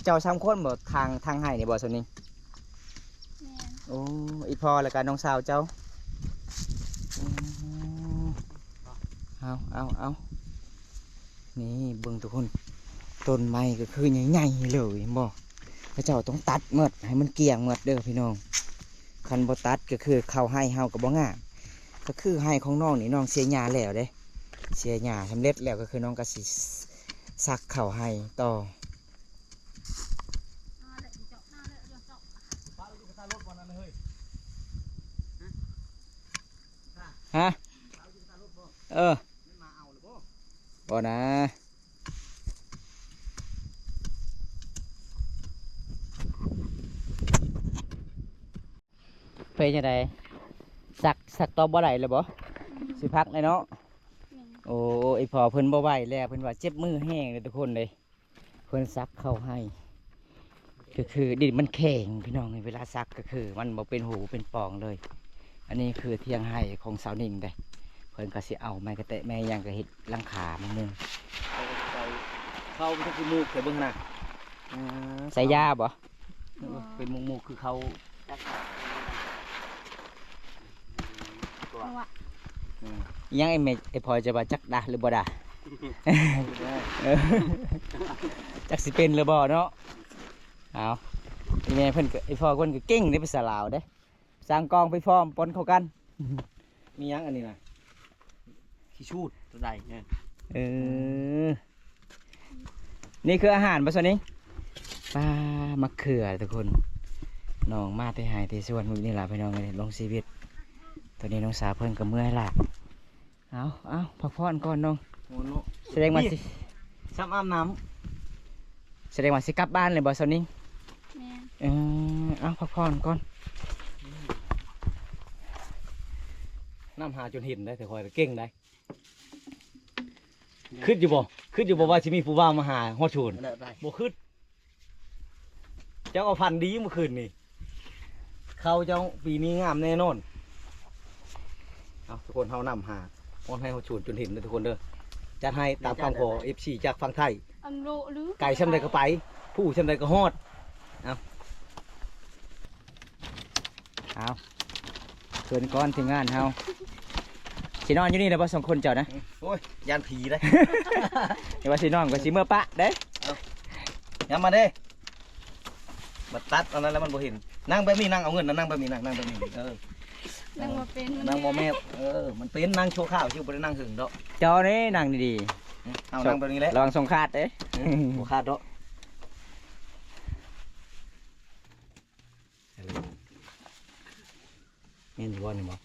ເຈົ້າສາມຄົນບໍ່ ທາງ ທາງໄຮ່ນີ້ບໍ່ ສ່ວນນີ້? ແມ່ນ. ໂອ້ ອີ່ພໍ່ແລ້ວກະນ້ອງສາວເຈົ້າ. ໂອ້ ເອົາ ເອົາ ເອົາ ນີ້ເບິ່ງທຸກຄົນ ຕົ້ນໄມ້ກໍຄືໃຫຍ່ໆເລີຍ ເຫັນບໍ່? ເຂົາເຈົ້າຕ້ອງຕັດໝົດ ໃຫ້ມັນກ້ຽງໝົດເດີພີ່ນ້ອງ. ຄັນບໍ່ຕັດກໍຄືເຂົ້າໄຮ່ເຮົາກໍບໍ່ງາມ. ກໍຄືໄຮ່ຂອງນ້ອງນີ້ ນ້ອງເສຍຫຍ້າແລ້ວເດ້ ເສຍຫຍ້າສຳເລັດແລ້ວ ກໍຄືນ້ອງກໍຊິສັກເຂົ້າໄຮ່ຕໍ່. ຮະ? ເອີ ບໍ່ນະ. ເປັນຈັ່ງໃດ? ຊັກ ຊັກຕໍ່ບໍ່ໄດ້ແລ້ວບໍ່? ອືມ ຊິພັກແລ້ວເນາະ. ແມ່ນ. ໂອ້ ອີ່ພໍ່ເພິ່ນບໍ່ໄຫວແລ້ວ ເພິ່ນວ່າເຈັບມືແຮງເດ້ທຸກຄົນເດ້. ເພິ່ນຊັກເຂົ້າໃຫ້ ກໍຄືດິນມັນແຂງພີ່ນ້ອງເອີຍ, ເວລາຊັກກໍຄືມັນບໍ່ເປັນຮູເປັນປ່ອງເລີຍ. ອັນນີ້ຄືຖຽງໄຮ່ຂອງສາວໜິງເດ້. ເພິ່ນກໍຊິເອົາໄມ້ກະແຕະໄມ້ຫຍັງ ກໍເຮັດຫຼັງຄາໝູ່. ເຂົ້າມັນຄືໝູກ ໃສ່ເບິ່ງຫັ້ນນະ. ອືມ ໃສ່ຢາບໍ່? ເປັນໝູກໆ ຄືເຂົ້າ. ອືມ ອີຫຍັງ ໄອ້ແມ່ ໄອ້ພອຍຈະວ່າຈັກດາຫຼືບໍ່ດາ? ເອີ ຈັກຊິເປັນຫຼືບໍ່ເນາະ. ເອົາ ອີແມ່ເພິ່ນກໍ ອີພໍ່ເພິ່ນກໍເກັ່ງເດ້ ພາສາລາວເດ້. ສ້າງກອງໄປພ້ອມ ປົນເຂົ້າກັນ. ມີຫຍັງອັນນີ້ນະ? ຂີ້ຊູດຕົວໃດ? ເອີ ເອີ ນີ້ຄືອາຫານບໍ່ຊະນີ້? ປາ ມະເຂືອທຸກຄົນ. ນ້ອງມາແຕ່ໄຮ່ແຕ່ສວນມື້ນີ້ລະພີ່ນ້ອງເອີຍ ລົງຊີວິດ. ຕອນນີ້ນ້ອງສາວເພິ່ນກໍເມື່ອຍລະ. ເອົາ ເອົາ ພັກຜ່ອນກ່ອນນ້ອງ. ໂອ້ເນາະ ສະແດງວ່າຊິ ຊ້ຳອາບນ້ຳ. ສະແດງວ່າຊິກັບບ້ານເລີຍບໍ່ຊາວນິງ? ແມ່ນ. ເອີ ເອົາ ພັກຜ່ອນກ່ອນ. ນຳຫາຈົນເຫັນໄດ໋ ແຕ່ຂ້ອຍກໍເກັ່ງໄດ໋. ຄິດຢູ່ບໍ່? ຄິດຢູ່ບໍ່ວ່າຊິມີຜູ້ບ່າວມາຫາຮອດສວນ? ບໍ່ຄິດ. ເຈົ້າກໍຝັນດີມື້ຄືນນີ້ ເຂົ້າເຈົ້າປີນີ້ງາມແນ່ນອນ. ເອົາ ທຸກຄົນ ເຮົານຳຫາຮອດໄຮ່ຮອດສວນຈົນເຫັນເດີທຸກຄົນເດີ. ຈັດໃຫ້ຕາມຄຳຂໍເອັຟຊີຈາກຝັ່ງໄທ. ອັນໂລະຫຼື ໄກຊ່ຳໃດກໍໄປ ຜູ້ຊ່ຳໃດກໍຮອດ. ເອົາ ເອົາ ເຊີນກ່ອນທີມງານເຮົາ. ຊິນອນຢູ່ນີ້ແຫຼະບໍ່ ສອງຄົນເຈົ້ານະ? ໂອ້ຍ ຢ້ານຜີເດ້. ຢ່າວ່າຊິນອນ ກໍຊິເມືອປະເດ້. ເອົາ ຍາມມາເດ້. ບັດຕັດອັນນັ້ນແລ້ວມັນບໍ່ເຫັນ. ນັ່ງແບບນີ້ ນັ່ງເອົາເງິນນະ ນັ່ງແບບນີ້ ນັ່ງ ນັ່ງແບບນີ້. ເອີ ນັ່ງບໍ່ເປັນ. ເອີ ນັ່ງບໍ່ແມ່ນ. ເອີ ມັນເປັນ ນັ່ງຊົ່ວຄາວ ຊິບໍ່ໄດ້ນັ່ງເຖິງດອກ. ເຈົ້ານີ້ນັ່ງດີໆ. ເອົາ ນັ່ງແບບນີ້ແຫຼະ ລະວັງສົ້ງຂາດເດ້. ເອີ ບໍ່ຂາດດອກ. ແມ່ນຢູ່ບໍ່ນີ້ບໍ່?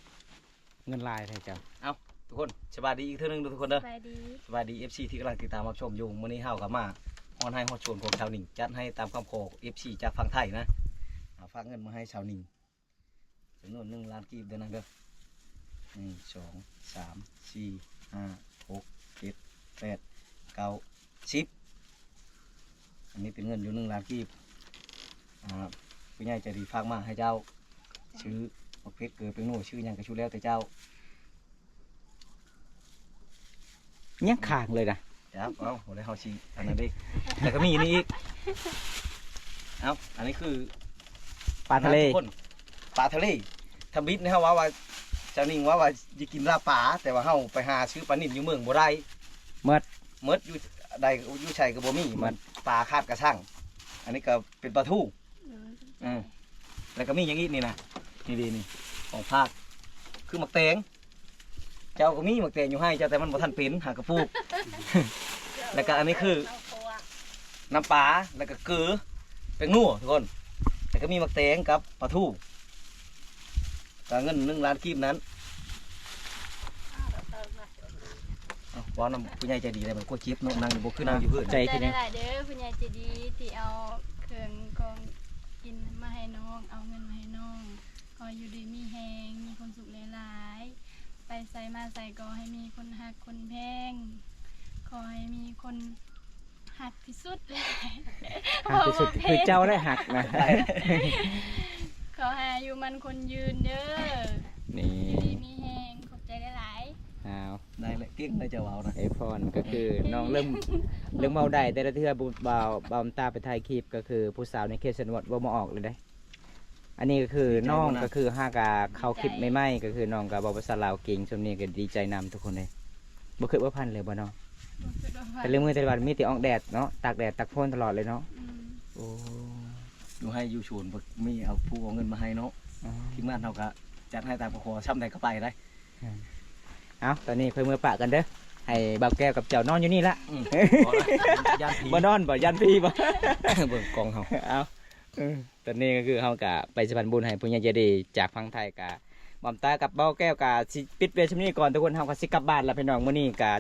ເງິນຫຼາຍແທ້ເຈົ້າ. ເອົ້າ ທຸກຄົນ ສະບາຍດີອີກເທື່ອໜຶ່ງເດີທຸກຄົນເດີ. ສະບາຍດີ ສະບາຍດີ ເອັຟຊີ ທີ່ກຳລັງຕິດຕາມຮັບຊົມຢູ່. ມື້ນີ້ເຮົາກໍມາຮອດໄຮ່ຮອດສວນຂອງຊາວນິງ ຈັດໃຫ້ຕາມຄຳຂໍເອັຟຊີຈາກຝັ່ງໄທນະ. ເອົາ ຝາກເງິນມາໃຫ້ຊາວນິງ ຈຳນວນໜຶ່ງລ້ານກີບເດີນາງເດີ. ໜຶ່ງ ສອງ ສາມ ສີ່ ຫ້າ ຫົກ ເຈັດ ແປດ ເກົ້າ ສິບ. ອັນນີ້ເປັນເງິນຢູ່ໜຶ່ງລ້ານກີບ. ອ່າ ຜູ້ໃຫຍ່ໃຈດີຝາກມາໃຫ້ເຈົ້າ ຊື້ໝາກເຜັດ ເກືອ ແປ້ງນົວ ຊື້ຫຍັງກໍສຸດແລ້ວແຕ່ເຈົ້າ. ຍັງຄ້າງເລີຍນະ. ຈັກ ເອົ້າ ບໍ່ໄດ້ເຮົາຊິອັນນັ້ນເດ້. ແລ້ວກໍມີອັນນີ້ອີກ. ເອົ້າ ອັນນີ້ຄືປາທະເລ. ປາທະເລ. ທຳອິດນີ້ເຮົາເວົ້າວ່າ ຊາວນິງເວົ້າວ່າຢາກກິນລາບປາ ແຕ່ວ່າເຮົາໄປຫາຊື້ປານິນຢູ່ເມືອງບໍ່ໄດ້. ໝົດ ໝົດ ຢູ່ໃດ ຢູ່ໃສກໍບໍ່ມີ. ໝົດ ປາຂາດກະຊັງ. ອັນນີ້ກໍເປັນປາທູ. ເອີ ແລ້ວກໍມີຫຍັງອີກນີ້ນະ? ນີ້ເດ ນີ້ຂອງຝາກ ຄືໝາກແຕງ. ເຈົ້າກໍມີໝາກແຕງຢູ່ໄຮ່ເຈົ້າ ແຕ່ມັນບໍ່ທັນເປັນ ຫາກະປູກ. ແລ້ວກໍອັນນີ້ຄືນ້ຳປາ ແລ້ວກໍເກືອ ແປ້ງນົວທຸກຄົນ. ແລ້ວກໍມີໝາກແຕງກັບປາທູ. ກະເງິນໜຶ່ງລ້ານກີບນັ້ນ. ເອົ້າ ເວົ້ານຳຜູ້ໃຫຍ່ໃຈດີໄດ້ ມັນກວດເຈັບເນາະ. ນັ່ງຢູ່ບໍ່ຄືນັ່ງຢູ່ພື້ນ. ໃຈຄືຫຍັງ? ຂອບໃຈຫຼາຍໆເດີ ຜູ້ໃຫຍ່ໃຈດີທີ່ເອົາເຄື່ອງຂອງກິນມາໃຫ້ນ້ອງ ເອົາເງິນມາໃຫ້ນ້ອງ. ຂໍຢູ່ດີມີແຮງ ມີຄວາມສຸກຫຼາຍໆ ໄປໃສມາໃສກໍໃຫ້ມີຄົນຮັກຄົນແພງ ຂໍໃຫ້ມີຄົນ ຮັກທີ່ສຸດ ຮັກທີ່ສຸດຄືເຈົ້າແຫຼະຮັກນະ. ຂໍໃຫ້ອາຍຸໝັ້ນຄົນຍືນເດີ. ນີ້ ຢູ່ດີມີແຮງ ຂອບໃຈຫຼາຍໆ. ອ້າວ ໄດ້ແຫຼະ ເກັ່ງໄດ້ຈະເວົ້ານະ. ໄອພອນກໍຄືນ້ອງເລີ່ມ ເລີ່ມເວົ້າໄດ້ແຕ່ລະເທື່ອ ບໍ່ ບ່າວ ບ່າວຕາໄປຖ່າຍຄລິບ ກໍຄືຜູ້ສາວໃນເຂດຊົນນະບົດເວົ້າບໍ່ອອກເລີຍເດ້. ອັນນີ້ກໍຄືນ້ອງກໍຄືຫາກະເຂົ້າຄລິບໃໝ່ໆ ກໍຄືນ້ອງກໍເວົ້າພາສາລາວເກັ່ງ. ຊ່ວງນີ້ກໍດີໃຈນຳທຸກຄົນເດ້. ບໍ່ຄິດບໍ່ຝັນເລີຍບໍ່ນ້ອງ? ບໍ່ຄິດບໍ່ຝັນ. ແຕ່ລະມື້ແຕ່ລະວັນມີແຕ່ອອກແດດເນາະ ຕາກແດດຕາກຝົນຕະຫຼອດເລີຍເນາະ. ອືມ ໂອ້ ຢູ່ໄຮ່ຢູ່ສວນບໍ່ມີເອົາຜູ້ເອົາເງິນມາໃຫ້ເນາະ. ອືມ ທີມງານເຮົາກໍຈັດໃຫ້ຕາມຄຳຂໍ ຊ່ຳໃດກໍໄປໄດ້. ເອົ້າ ຕອນນີ້ຂ້ອຍເມືອປະກັນເດີ ໃຫ້ບ່າວແກ້ວກັບເຈົ້ານອນຢູ່ນີ້ລະ. ອືມ ຢ້ານຜີ ບໍ່ນອນບໍ່ ຢ້ານຜີບໍ່? ເບິ່ງກ້ອງເຮົາ. ເອົ້າ ເອີ ຕອນນີ້ກໍຄືເຮົາກະໄປສະພານບຸນໃຫ້ຜູ້ໃຫຍ່ໃຈດີຈາກຝັ່ງໄທ ກະ ບອມຕາກັບເບົາແກ້ວກໍຊິປິດໄວ້ຊ່ຳນີ້ກ່ອນທຸກຄົນ. ເຮົາກໍຊິກັບບ້ານລະພີ່ນ້ອງ. ມື້ນີ້ກໍ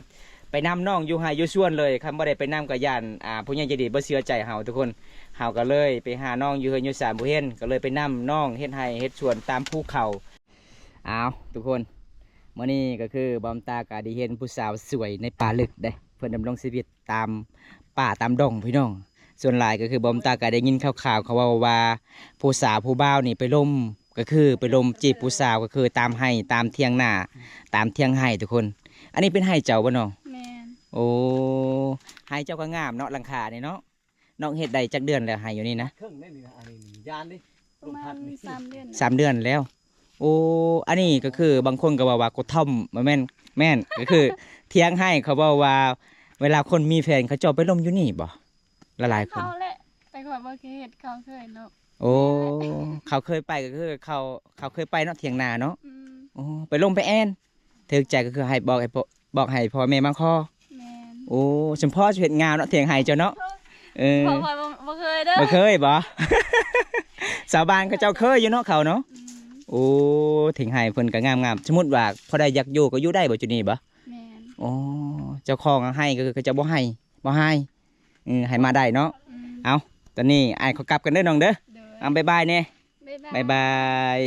ໄປນຳນ້ອງຢູ່ໄຮ່ຢູ່ສວນເລີຍ. ຄັນບໍ່ໄດ້ໄປນຳກໍຢ້ານ ອ່າ ຜູ້ໃຫຍ່ໃຈດີບໍ່ເຊື່ອໃຈເຮົາທຸກຄົນ. ເຮົາກໍເລີຍໄປຫານ້ອງຢູ່ເຮືອນຢູ່ຊານບໍ່ເຫັນ ກໍເລີຍໄປນຳນ້ອງເຮັດໄຮ່ເຮັດສວນຕາມພູເຂົາ. ອ້າວ ທຸກຄົນ ມື້ນີ້ກໍຄືບອມຕາກໍໄດ້ເຫັນຜູ້ສາວສວຍໃນປ່າເລິກເດ້. ເພິ່ນດຳລົງຊີວິດຕາມປ່າຕາມດົງພີ່ນ້ອງ. ສ່ວນຫຼາຍກໍຄືບອມຕາກໍໄດ້ຍິນຂ່າວໆ ເຂົາເວົ້າວ່າ ຜູ້ສາວຜູ້ບ່າວນີ້ໄປລົມ ກໍຄືໄປລົມຈີບຜູ້ສາວ ກໍຄືຕາມໄຮ່ຕາມຖຽງນາ ຕາມຖຽງໄຮ່ທຸກຄົນ. ອັນນີ້ເປັນໄຮ່ເຈົ້າບໍ່ນ້ອງ? ແມ່ນ. ໂອ້ ໄຮ່ເຈົ້າກໍງາມເນາະ ຫຼັງຄານີ້ເນາະ. ນ້ອງເຮັດໄດ້ຈັກເດືອນແລ້ວໄຮ່ຢູ່ນີ້ນະ? ເຄິ່ງໄດ້ນີ້ນະ ອັນນີ້ຍານນີ້ ປະມານສາມເດືອນ ສາມເດືອນແລ້ວ. ໂອ້ ອັນນີ້ກໍຄືບາງຄົນກໍເວົ້າວ່າກະທ່ອມ ບໍ່ແມ່ນ ແມ່ນ ກໍຄືຖຽງໄຮ່. ເຂົາເວົ້າວ່າເວລາຄົນມີແຟນເຂົາເຈົ້າໄປລົມຢູ່ນີ້ບໍ່? ຫຼາຍໆຄົນ ເຂົາແຫຼະ ແຕ່ຂ້ອຍບໍ່ເຄີຍເຮັດ ເຂົາເຄີຍເນາະ. ໂອ້ ເຂົາເຄີຍໄປ ກໍຄືເຂົາ ເຂົາເຄີຍໄປເນາະ ຖຽງນາເນາະ. ອືມ. ໂອ້ ໄປລົມໄປແອ່ນ ຖືກໃຈກໍຄືໃຫ້ບອກໃຫ້ພໍ່ ບອກໃຫ້ພໍ່ແມ່ມາຂໍ. ແມ່ນ. ໂອ້ ສົມພໍຊິເຮັດງາມເນາະ ຖຽງໄຮ່ເຈົ້າເນາະ. ເອີ ເພາະວ່າບໍ່ ບໍ່ເຄີຍເດີ. ບໍ່ເຄີຍບໍ? ຊາວບ້ານເຂົາເຈົ້າເຄີຍຢູ່ເນາະ ເຂົາເນາະ. ອືມ. ໂອ້ ຖຽງໄຮ່ເພິ່ນກໍງາມໆ. ສົມມຸດວ່າຜູ້ໃດຢາກຢູ່ກໍຢູ່ໄດ້ບໍ່ ຈຸດນີ້ບໍ? ແມ່ນ. ໂອ້ ເຈົ້າຂອງໄຮ່ກໍຄືເຂົາເຈົ້າບໍ່ໃຫ້ ບໍ່ໃຫ້ ເອີ ໃຫ້ມາໄດ້ເນາະ. ອືມ. ເອົ້າ ຕອນນີ້ອ້າຍຂໍກັບກັນເດີນ້ອງເດີ. ໂດຍ. ເອົາ ບາຍບາຍແດ່. ບາຍບາຍ. ບາຍບາຍ.